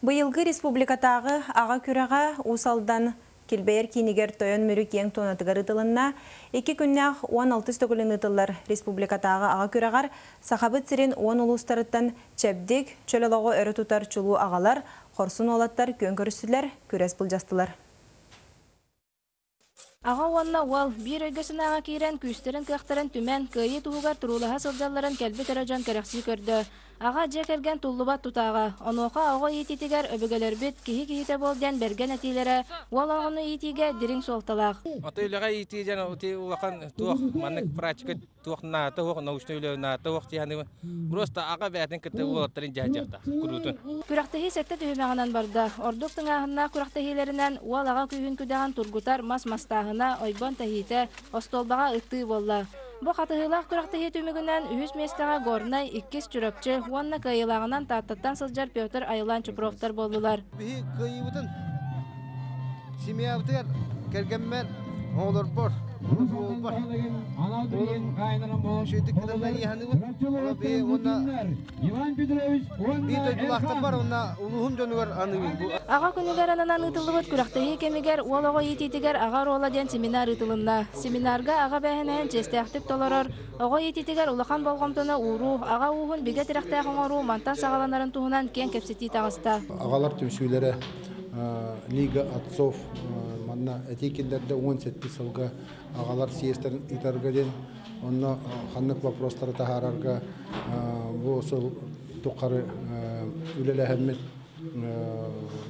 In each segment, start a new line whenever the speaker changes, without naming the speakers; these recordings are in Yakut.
Быйылгы республикатааҕы аҕа күрэҕэ Уус Алдан килбэйэр киинигэр Тойон Мүрү киэҥ туонатыгар ыытылынна. Икки күннээх 16 төгүлүн ыытыллар республикатааҕы аҕа күрэҕэр Сахабыт сирин 10 улуустарыттан чэбдик, чөл олоҕу өрө тутар чулуу аҕалар, хорсун уолаттар күөн көрүстүлэр, күрэс былдьастылар.
Аҕа уонна уол биир өйгө-санааҕа киирэн, күүстэрин-кыахтарын түмэн, кыайыы туһугар туруулаһа сылдьалларын кэлбит эрэ дьон кэрэхсии көрдө. Аҕа дьиэ кэргэн туллубат тутааҕа. Онуоха оҕо иитиитигэр өбүгэлэрбит киһи киһитэ буол диэн бэргэн этиилэрэ уол оҕону иитиигэ дириҥ суолталаах.
Ото үлэҕэ иитии диэн улахан туох маннык практика туох наата суох, научнай үлэ наата суох дии саныыбын. Просто аҕа бэйэтин кытта уолаттарын дьаһайдьахтаах куруутун.
Күрэхтэһии сэттэ түһүмэҕинэн барда. Ордук тыҥааһыннаах күрэхтэһиилэринэн уол аҕа күүһүн күдэҕин тургутар мас мастааһына, ойбон тэһиитэ, остуолбаҕа ыттыы буолла. Бу хатыһыылаах күрэхтэһии түмүгүнэн үһүс миэстэҕэ Горнай, иккис Чурапчы уонна кыайыылааҕынан Тааттаттан сылдьар Петр Айылаан Чупровтар буоллулар.
Биһи кыайыыбытын семьябытыгар кэргэммэр, оҕолорбор, уолбар, уолум үчүгэйдик кытынна дии саныыбын. Уонна биир дойдулаахтарбар уонна улууһум дьонугар аныыбын.
Аҕа күнүгэр ананан ыытыллыбыт күрэхтэһии кэмигэр уол оҕо иитиитигэр аҕа оруола диэн семинар ыытылынна. Семинарга аҕа эбээһинэһин чиэстээхтик толорор, оҕо иитиитигэр улахан болҕомтону ууруу, аҕа ууһун бигэ тирэхтээх оҥоруу мантан саҕаланарын туһунан киэҥ кэпсэтии таҕыста.
Аҕалар түмсүүлэрэ Лига отцов манна этии киллэрдэ 17 сылга аҕалар съезтэрин ыытарга диэн онно ханнык вопростары таһаарарга бу сыл тухары үлэлэһэммит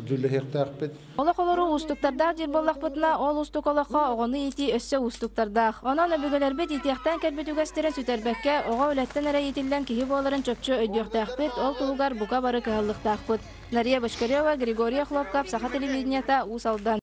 дьүүллэһиэхтээхпит.
Олох олоруу уустуктардаах диир буоллахпытына, ол уустук олоххо оҕону иитии өссө уустуктардаах. Онон өбүгэлэрбит иитиэхтээн кэлбит үгэстэрин сүтэрбэккэ, оҕо үлэттэн эрэ иитиллэн киһи буоларын чопчу өйдүөхтээхпит, ол туһугар бука бары кыһаллыахтаахпыт. Нария Бочкарева, Григорий Охлопков, Саха телевидениета, Уус Алдан.